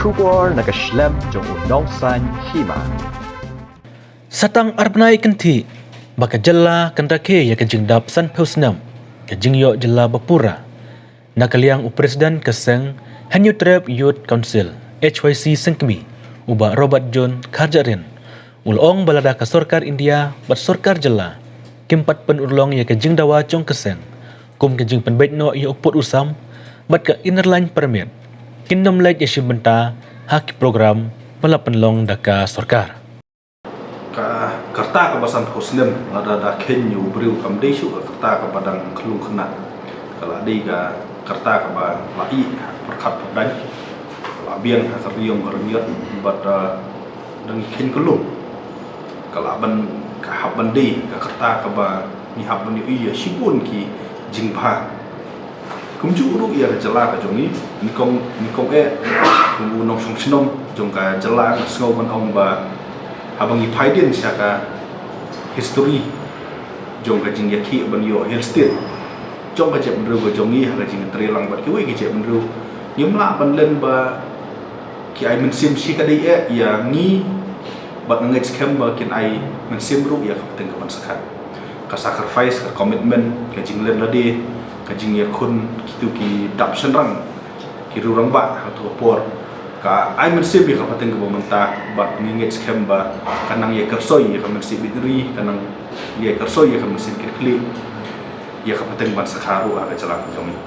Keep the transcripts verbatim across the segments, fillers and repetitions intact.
Khubor na ka shlem jong u nongsan hima. Satang ar bnai kynthih ba ka jylla kan rakhe ïa ka jingdap sanphew snem ka jingïoh jylla ba pura. Na ka liang u President ka seng Hynñiewtrep Youth Council, H Y C Sengkmie, u Bah Robert John Kharjahrin, u la ong ba lada ka sorkar India bad sorkar jylla kim pat pynurlong ïa ka jingdawa jong ka seng kum ka jingpynbeit noh ïa u pud u sam bad ka Inner Line Permit, kin nym leit ïashim bynta ha ki program ba la pynlong da ka sorkar. Ka karta kaba sanphew snem lada da kheiñ ïa u briew kam dei shuh ka karta kaba dang khlung khynnah. Ka la dei ka karta kaba la ih ha pyrkhat pyrdaiñ, ka la biang ha ka riong ka ryngiat bad, ah, dang kheiñ khlung. Ka la ban, ka hap ban dei ka karta kaba ngi hap ban ïohi ïa shibun ki jingbha. Kumjuh ruh ïa ka jylla ka jong ngi, nyngkong, nyngkong eh kum u nongshong shnong jong ka jylla, nga sngew ban ong ba haba ngi phai dien sha ka history jong ka jingïakhih ban ïoh Hill State jong ka jaitbynriew ka jong ngi ha ka jingïatreilang bad kiwei ki jaitbynriew, ngim lah ban len ba ki ai mynsiem shi katta eh ïa ngi, bad nga ngeit skhem ba kin ai mynsiem ruh ïa ka pateng ka ban sa khat. Ka sacrifice, ka commitment, ka jinglen lade, ka jingïakhun kitu ki dap shynrang, ki riew rangbah ha katu ka por, ka ai mynsiem ïa ka pateng kaba mynta, bad ngi ngeit skhem ba ka nang ïa kyrsoi ïa ka mynsiem ïeit ri, ka nang ïa kyrsoi ïa ka mynsiem kit khlieh ïa ka pateng ban sa kha ruh ha ka jylla ka jong ngi.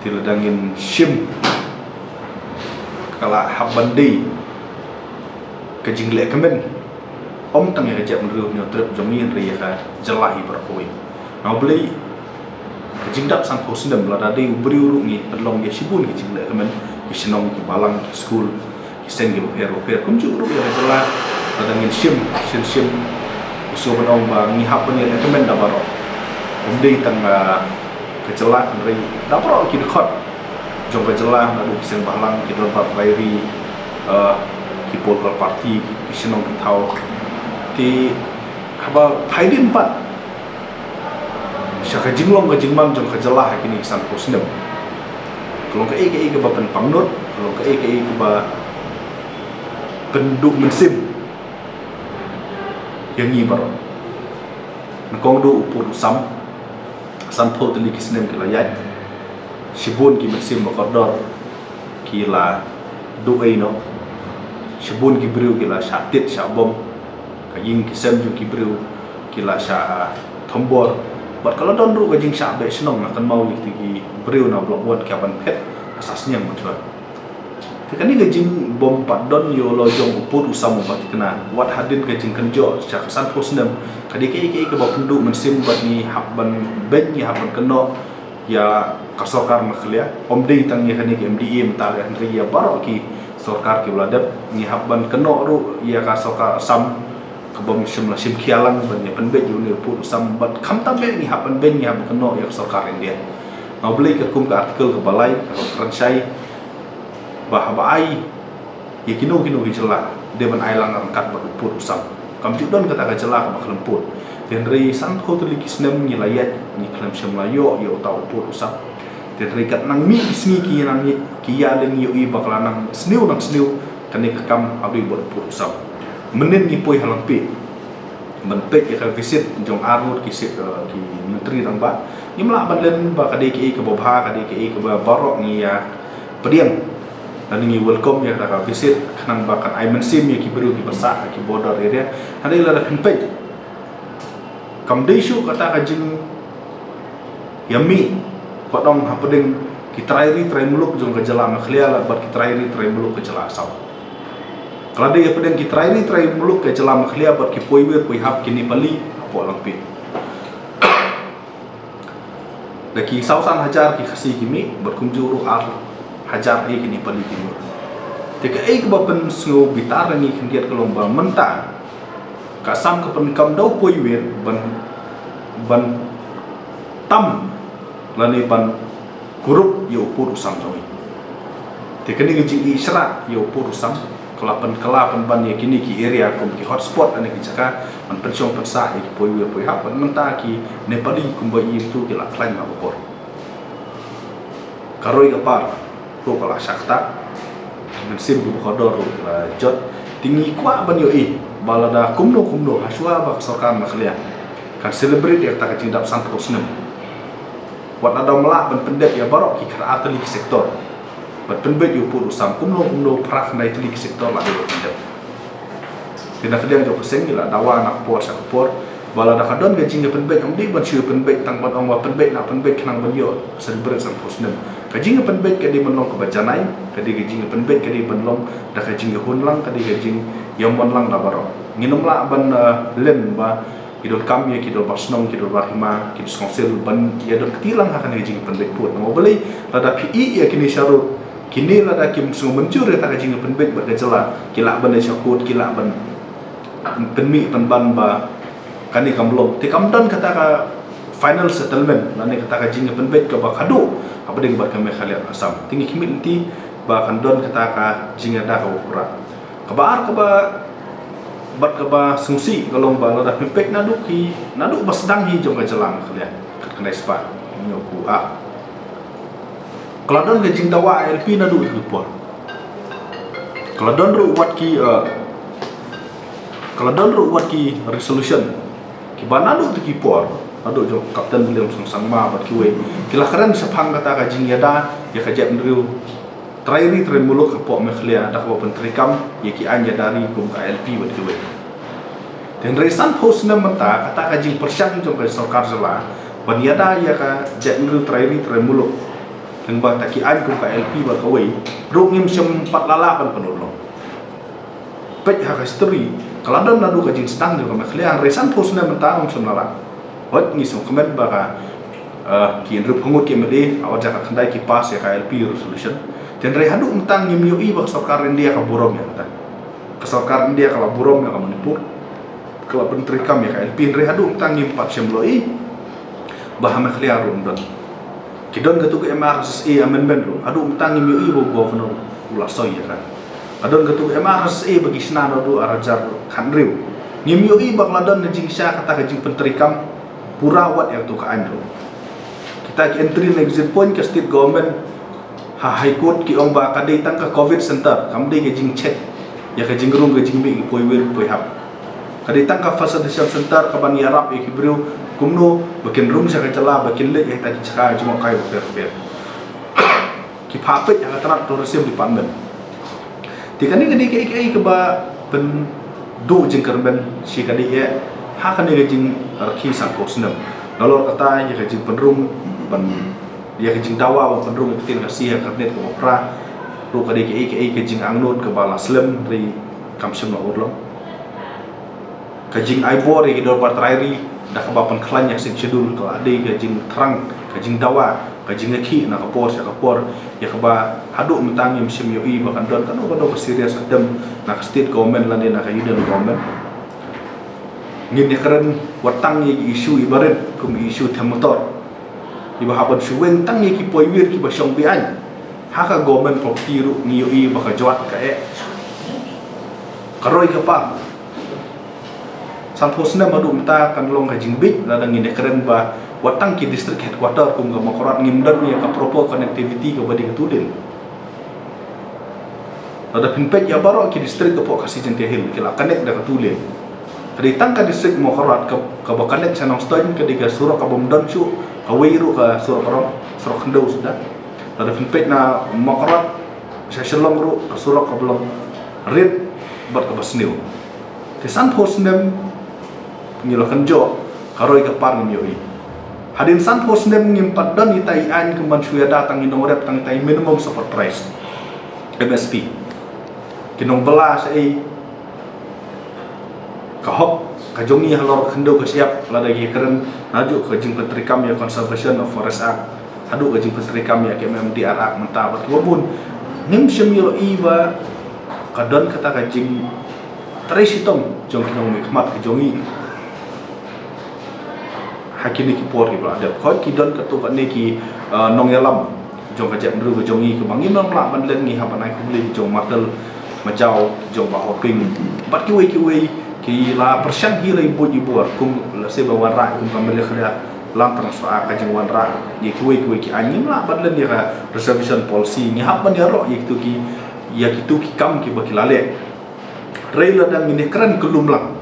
Te lada ngin shim, ka la hap ban dei ka jingleh kmen, ym tang ïa ka jaitbynriew Hynñiewtrep jong ngi, hynrei ïa ka jylla hi baroh kawei. Nga Blei, ka jingdap sanphew snem lada dei u briew ruh ngi pynlong ïa shibun ki jingleh kmen, ki shnong, ki balang, ki skul, ki seng kiba pher bapher. Kumjuh ruh ïa ka jylla, lada ngin shim, shim, shim, u sngewbha ban ong ba ngi hap ban ïaleh kmen da baroh. Ym dei tang, ah, ka jylla, hynrei da baroh ki dkhot jong ka jylla, naduh ki seng bhalang, ki dorbar trai ri, ah, ki political party, ki, ki shnong ki thaw. Te haba phai dien pat sha ka jinglong ka jingman jong ka jylla ha kine ki sanphew snem, ka long kaei kaei kaba pynpangnud, ka long kaei kaei kaba pynduh mynsiem ïa ngi baroh. Nyngkong duh u pud u sam, sanphew tylli ki snem ki la ïaid, shibun ki mynsiem ba kordor ki la duh ei noh, shibun ki briew ki la shah tied shah bom, ka ïing ki sem jong ki briew ki la shah, ah, thombor, bad ka la don ruh ka jingshah beh shnong, nga kynmaw ïa kito ki briew na Block One ki hap ban phet ha Sasniang Mawshynrut. Te kane ka jingbym pat don ïa u lajong u pud u sam uba thikna, wat hadien ka jingkynjoh sha ka sanphew snem, ka dei kaei kaei kaba pynduh mynsiem bad ngi hap ban beiñ, ngi hap ban kynnoh ïa ka sorkar Meghalaya, ym dei tang ïa kane ka M D A mynta, hynrei ïa baroh ki sorkar kiba la dep, ngi hap ban kynnoh ruh ïa ka sorkar Assam, kaba ym shym la shim khia lang ban ïa pynbeit ïa une u pud u sam, bad khamtam eh ngi hap ban beiñ, ngi hap ban kynnoh ïa ka sorkar India. Nga Blei, katkum ka article kaba lai, kaba kren shai ba haba ai ïa kino kino ki jylla, dei ban ai lang ryngkat bad u pud u sam. Kam ju don kata ka jylla kaba khlem pud. Te hynrei sanphew tylli ki snem ngi la ïaid, ngi khlem shym la ïoh ïa uta u pud u sam. Te hynrei kat nang mih ki sngi ki nang, ki ïa leh ngi ïohi ba ka la nang sniew nang sniew kane ka kam ha bynta u pud u sam. Mynnin ngi poi ha Langpih ban peit ïa ka visit jong arngut ki si-, eh, ki Myntri Rangbah, ngim lah ban len ba ka dei kaei kaba bha, ka dei kaei kaba baroh ngi ïa pdiang. Lane ngi welcome ïa kata ka visit, khnang ba kan ai mynsiem ïa ki briew kiba sah ha ki border area. Hynrei lada phin peit, kam dei shuh kata ka jingïamih ba don hapdeng ki trai ri trai muluk jong ka jylla Meghalaya bad ki trai ri trai muluk ka jylla Assam. Ka la dei hapdeng ki trai ri trai muluk ka jylla Meghalaya bad ki poiwir poihap ki Nepali hapoh Langpih. Da ki saw san hajar ki Khasi ki mih, bad kumjuh ruh ar hajar eh ki Nepali ki mih. Te kaei kaba pynsngewbitar ïa ngi khyndiat ka long ba mynta ka Assam ka pyndonkam da u poiwir ban, ban tam lane ban kurup ïa u pud u sam jong ngi. Te kane ka jingïasyrah ïa u pud u sam ka la pyn, ka la pynban ïa kine ki area kum ki hotspot, lane ki jaka ban pynshong pynsah ïa ki poiwir poihap, bad mynta ki Nepali kumba i tu ki la khlaiñ ha ka por. Ka roi ka par ruh ka la shah ktah. Mynsiem kiba kordor ruh la jot. Te ngi kwah ban ïohi ba lada kumno kumno hashwa ba ka sorkar Meghalaya kan celebrate ïa kata ka jingdap sanphew snem, wat lada ym lah ban pyndep ïa baroh ki khatar tylli ki sektor, ban pynbeit ïa u pud u sam, kumno kumno phra khyndai tylli ki sektor la dei ban pyndep. Te na ka liang jong ka seng ngi la dawa na ka por sha ka por ba lada ka don ka jingïapynbeit, ym dei ban shu ïapynbeit tang ban ong ba pynbeit na pynbeit khnang ban ïoh celebrate sanphew snem. Ka jingïapynbeit ka dei ban long kaba janai, ka dei ka jingïapynbeit ka dei ban long da ka jingïahun lang, ka dei ka jingïamon lang da baroh. Ngin ym lah ban, eh, len ba ki donkam ïa ki dorbar shnong, ki dorbar hima, ki district council ban ïa don kti lang ha kane ka jingïapynbeit pud. Namar balei? Lada phi ïeh ïa kine sharud, kine lada kim sngewmynjur ïa kata ka jingïapynbeit bad ka jylla, ki lah ban leit sha court, ki lah ban pynmih pynban ba kane kam long. Te kam don kata ka final settlement lane kata ka jingïapynbeit kaba khadduh hapdeng bad ka Meghalaya Assam. Te ngi khmih lynti ba kan don kata ka jingïada kaba pura. Kaba ar kaba, bad kaba sngewsih ka long ba lada phi peit naduh ki, naduh ba sdang hi jong ka jylla Meghalaya, khatkhyndai spah hynñiewphew ar, ka la don ka jingdawa ILP naduh ki por. Ka la don ruh wat ki, eh, ka la don ruh wat ki resolution kiba naduh tu ki por, naduh jong Captain William Song Sangma bad kiwei, ki la kren shaphang kata ka jingïada ïa ka jaitbynriew trai ri trai muluk hapoh Meghalaya da kaba pyntreikam ïa ki aiñ ïada ri kum ka ILP bad kiwei. Te hynrei sanphew snem mynta, kata ka jingpyrshang jong ka sorkar jylla ban ïada ïa ka jaitbynriew trai ri trai muluk lyngba kata ki aiñ kum ka ILP bad kawei ruh ngim shym pat la lah ban pynurlong. Peit ha ka history, ka la don naduh ka jingsdang jong ka Meghalaya, hynrei sanphew snem mynta ngim shym la lah. Hooid, ngi sngewkmen ba ka, eh, ki hynriewphew ngut ki MLA ha ka khatkhyndai ki pass ïa ka ILP resolution. Te hynrei haduh mynta ngim ïohi ba ka sorkar India ka burom ïa kata. Ka sorkar India ka la burom ïa ka Manipur, ka la pyntreikam ïa ka ILP, hynrei haduh mynta ngim pat shym ïohi ba ha Meghalaya ruh ym don. Ki don katto ka MRSSA amendment ruh, haduh mynta ngim ïohi ba u Governor u la soi ïa ka. Ka don katto ka MRSSA ba ki shna naduh ar hajar khathynriew. Ngim ïohi ba ka la don ka jingshisha kata ka jingpyntreikam pura wat ïa katto ka aiñ ruh. Kita ki entry and exit point, ka state government ha High Court ki ong ba ka dei tang ka covid center, kam dei ka jingcheck ïa ka jingrung ka jingmih ki poiwir poihap. Ka dei tang ka facilitation center kaban ïarap ïa ki briew kumno ba kin rung sha ka jylla, ba kin leit ïa kita ki jaka jngohkai bapher bapher. Ki phah peit ha ka tnat Tourism Department. Te kane ka dei kaei kaei kaba pynduh jingkyrmen shi ka dei eh ha kane ka jingrakhe sanphew snem. Nalor kata ïa ka jingpynrung ban, ïa ka jingdawa ban pynrung ïa ka ktien Khasi ha ka kyrnit kaba phra ruh ka dei kaei kaei ka jingangnud kaba la slem, hynrei kam shym la urlong. Ka jingai bor ïa ki dorbar trai ri da kaba pynkhlaiñ ïa ka Sixth Schedule ka la dei ka jingthrang, ka jingdawa, ka jingïakhih na ka por sha ka por, ïa kaba haduh mynta ngim shym ïohi ba kan don kano kano ka serious attempt na ka state government lane na ka union government. Ngin ïakren wat tang ïa ki issue iba rit kum issue them motor, iba hap ban shu weng tang ïa ki poiwir kiba shong beaiñ. Ha ka government property ruh ngi ïohi ba ka jwat ka eh, ka roi ka par. Sanphew snem haduh mynta kan long ka jingbit lada ngin ïakren ba wat tang ki district headquarter kum ka Mawkyrwat ngim don ïa ka proper connectivity kaba dei ka two lane. Lada phin peit ïa baroh ki district hapoh Khasi Jaintia Hills ki la connect da ka two lane. Ka dei tang ka district Mawkyrwat ka, kaba connect sha Nongstoiñ ka dei ka surok kaba ym don shuh, kawei ruh ka surok rong, surok khyndew suda. Lada phin peit na Mawkyrwat sha Shillong ruh ka surok kaba long rit bad kaba sniew. Te sanphew snem ngi la kynjoh, ka roi ka par ngim ïohi. Hadien sanphew snem ngim pat don ita i aiñ kumban shu ïada tang i nongrep tang ita i minimum support price, MSP. Ki nongbylla shaei, ka hok ka jong ngi halor khyndew ka shyiap lada ki kren naduh ka jingpyntreikam ïa Conservation of Forest Act haduh ka jingpyntreikam ïa ka MMDR Act mynta bad kiba bun. Ngim shym ïohi ba ka don kata ka jingtrei shitom jong ki nongmihkhmat ka jong ngi ha kine ki por kiba la dep. Hooid ki don katto katne ki, eh, nongïalam jong ka jaitbynriew ka jong ngi kaba ngim lah ban len, ngi hap ban ai khublei jong Martel Majaw, jong Bah Hoping bad kiwei kiwei ki la pyrshang hi la i buit i bor kum lehse ba wanrah kum ka Meghalaya Land Transfer Act, ka jingwanrah ïa kiwei kiwei ki aiñ. Ngim lah ban len ïa ka reservation policy, ngi hap ban ïaroh ïa kito ki ïa kitu ki kam kiba ki la leh. Hynrei lada ngin ïa kren kyllum lang,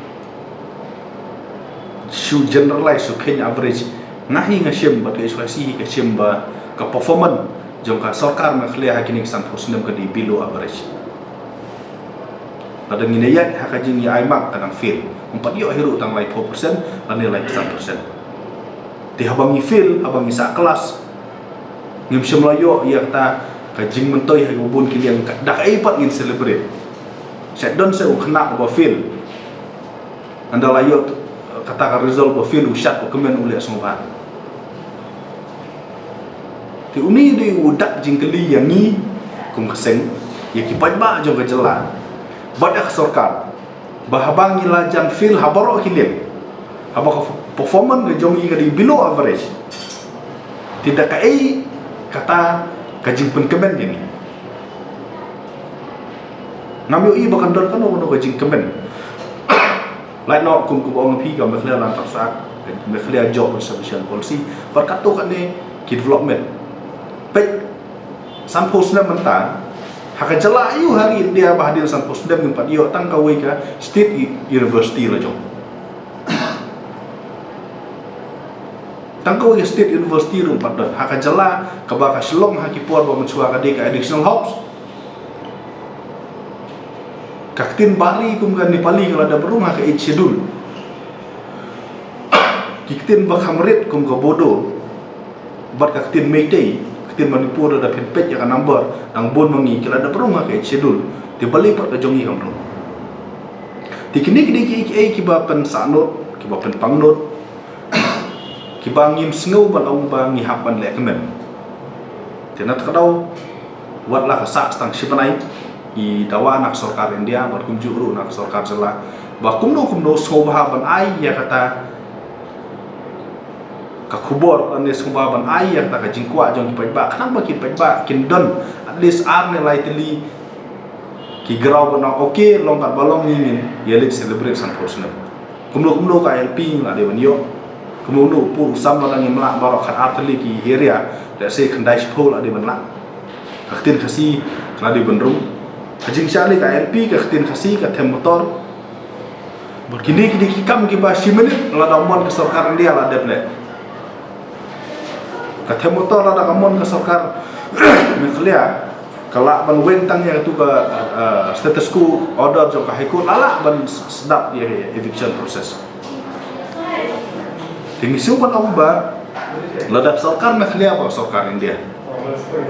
shu generalize, shu kheiñ average, nga hi nga shim bad ka H Y C hi ka shim ba ka performance jong ka sorkar Meghalaya ha kine ki sanphew snem ka dei below average. Lada ngin ïa ïaid ha ka jingïa ai mark ka dang fail, ym pat ïoh hi ruh tang laiphew percent lane laiphew san percent. Te haba ngi fail, haba ngi sah klas, ngim shym la ïoh ïa kata ka jingmyntoi ha kiba bun ki liang, ka, da kaei pat ngin celebrate? Shet don seh u khynnah uba fail, ynda la ïoh kata ka result ba fail, u shad, u kmen, u leh sngewbha. Te une u dei u dak jingkylli ïa ngi kum ka seng, ïa ki paidbah jong ka jylla bad ïa ka sorkar, ba haba ngi la jan fail ha baroh ki liang, haba ka performance ka jong ngi ka dei below average, te da kaei kata ka jingpynkmen ïa ngi? Ngam ïohi ba kan don kano kano ka jingkmen. Lait noh kum kaba ong phi, ka Meghalaya Land Trust Act, Meghalaya Job Reservation Policy, bad katto katne ki development. Peit, sanphew snem mynta, ha ka jylla aiu ha ri India ba hadien sanphew snem ngim pat ïoh tang kawei ka state u-, university la jong? Tang kawei ka state university ruh ym pat don ha ka jylla kaba ka Shillong ha ki por ba mynshuwa ka dei ka additional hubs. Ka ktien Bahari kum ka Nepali ka la dep rung ha ka Eighth Schedule. Ki ktien ba kham rit kum ka Bodo bad ka ktien Meitei, ka ktien Manipur, lada phin peit ïa ka number, dang bun ma ngi, ki la dep rung ha ka Eighth Schedule. Te balei pat ka jong ngi kam rung? Te kine ki dei kiei kiei kiba pynsahnot, kiba pynpangnud, kiba ngim sngew ban ong ba ngi hap ban leh kmen. Te na kata ka daw, wat la ka sah tang shi bnai, ngi dawa na ka sorkar India bad kumjuh ruh na ka sorkar jylla ba kumno kumno sngewbha ban ai ïa kata ka khubor, lane sngewbha ban ai ïa kata ka jingkwah jong ki paidbah, khnang ba ki paidbah kin don at least ar ne lai tylli ki graw ban ong, okay, long katba long, ngi ngin ïa leit celebrate sanphew snem. Kumno kumno ka I L P ngi la dei ban ïoh. Kumno kumno u pur u sam, lada ngim lah baroh, khatar tylli ki area, let's say khyndai shiphew la dei ban lah. Ka ktien Khasi ka la dei ban rung. Ka jingshah leit ka I L P, ka ktien Khasi, ka them motor. Bad kine ki dei ki kam kiba shi minit lada mon ka sorkar India la dep leh. Ka them motor lada ka mon ka sorkar Meghalaya, ka lah ban weng tang ïa katu ka, uh, status quo order jong ka High Court, la lah ban s-, sdap ïa ka eviction process. Te ngi shu ban ong ba lada sorkar Meghalaya bad sorkar India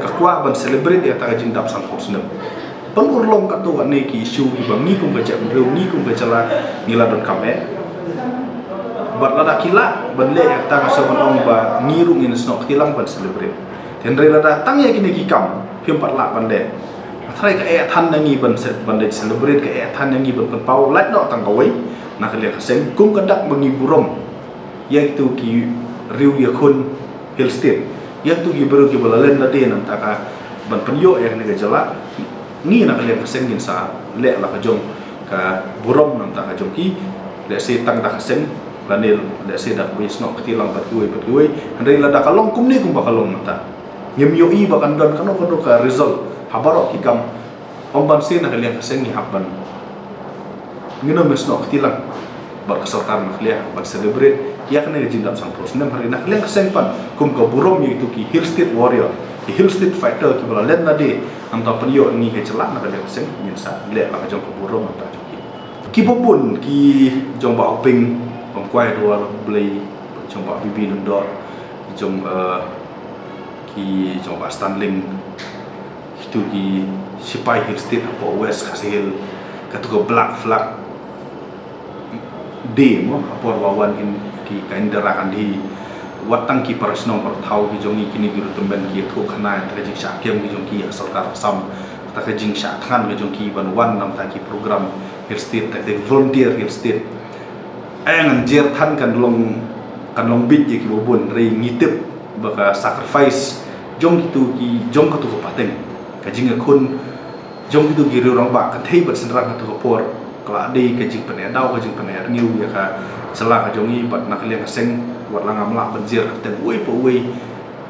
ka kwah ban celebrate ïa kata ka jingdap sanphew snem, pynurlong katto katne ki issue kiba ngi kum ka jaitbynriew, ngi kum ka jylla ngi la donkam eh. Bad lada ki lah ban leh ïa kata, nga shu ban ong ba ngi ruh ngin snoh kti lang ban celebrate. Te hynrei lada tang ïa kine ki kam phim pat lah ban leh, nga tharai ka eh than na ngi ban se-, ban leit celebrate, ka eh than na ngi ban pynpaw, lait noh tang kawei, na ka liang ka seng, kum ka dak ba ngi burom ïa kitu ki riew ïakhun Hill State, ïa kitu ki briew kiba la len lade na bynta ka ban pynïoh ïa kane ka jylla. Ngi na ka liang ka seng ngin sa leh la ka jong ka burom na bynta ka jong ki, lehse tang da ka seng, lane lehse da kaba ïasnoh kti lang bad kiwei bad kiwei. Hynrei lada ka long kumne kumba ka long mynta, ngim ïohi ba kan don kano kano ka result ha baroh ki kam. Ym ban shu na ka liang ka seng ngi hap ban, ngin ym snoh kti lang bad ka sorkar Meghalaya ban celebrate ïa kane ka jingdap sanphew snem, hynrei na ka liang ka seng pat kum ka burom ïa kitu ki Hill State warrior, ki Hill State fighter kiba la len lade na bynta pynïoh ïa ngi ka jylla, na ka liang ka seng ngin sa leh la ka jong ka burom na bynta jong ki. Kiba bun ki jong Bah Hoping Khamkwai Dwar Blei, jong Bah B B Lyngdoh, jong, eh, ki jong Bah Stanling, kitu ki sipai Hill State hapoh West Khasi Hills, katu ka Black Flag Day mo, ha por ba wan in ki ka Indira Gandhi, wat tang ki para shnong para thaw ki jong ngi, kine ki ruh tymmen ki ïathuh khana ïa ka jingshah kem ki jong ki ïa ka sorkar Assam, kata ka jingshah thngan ka jong ki ban wan na bynta ki program Hill State, kata ka volunteer Hill State. Eh, ngan jer than kan long, kan long bit ïa kiba bun, hynrei ngi tip ba ka sacrifice jong kitu ki, jong katu ka pateng, ka jingïakhun jong kitu ki riew rangbah kynthei bad shynrang ha katu ka por, ka la dei ka jingpyneh daw, ka jingpyneh rngiew ïa ka jylla ka jong ngi. Bad na ka liang ka seng, wat la ngam lah ban jer kyrteng uwei pa uwei,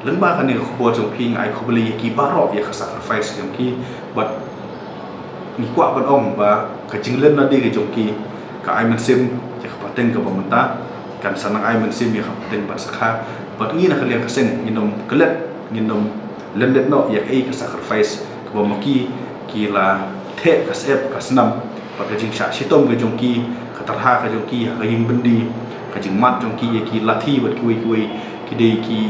lyngba kane ka khubor jong phi nga ai khublei ïa ki baroh ïa ka sacrifice jong ki. Bad Ngi kwah ban ong ba ka jinglen na dei ka jong ki ka ai mynsiem ïa ka pateng kaba mynta, kan sa nang ai mynsiem ïa ka pateng ban sa kha. Bad ngi na ka liang ka seng ngin ym klet, ngin ym lyndet noh ïa kaei ka sacrifice kaba ma ki ki la theh ka syep ka snam. Bad ka jingshah shitom ka jong ki, ka tyrha ka jong ki ha ka ïing byndi, ka jingmad jong ki ïa ki lathi bad kiwei kiwei, ki dei ki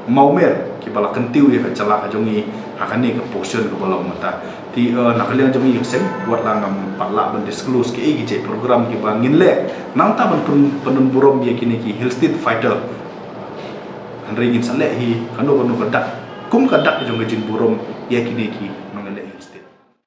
mawmer kiba la kyntiew ïa ka jylla ka jong ngi ha kane ka position kaba long mynta. Te na ka liang jong ngi ka seng, wat la ngam pat lah ban disclose kiei ki jait program kiba ngin leh nangta ban pynbun burom ïa kine ki Hill Street Fighter. Hynrei ngin sa leh hi kano kano ka dak kum ka dak jong ka jingburom ïa kine ki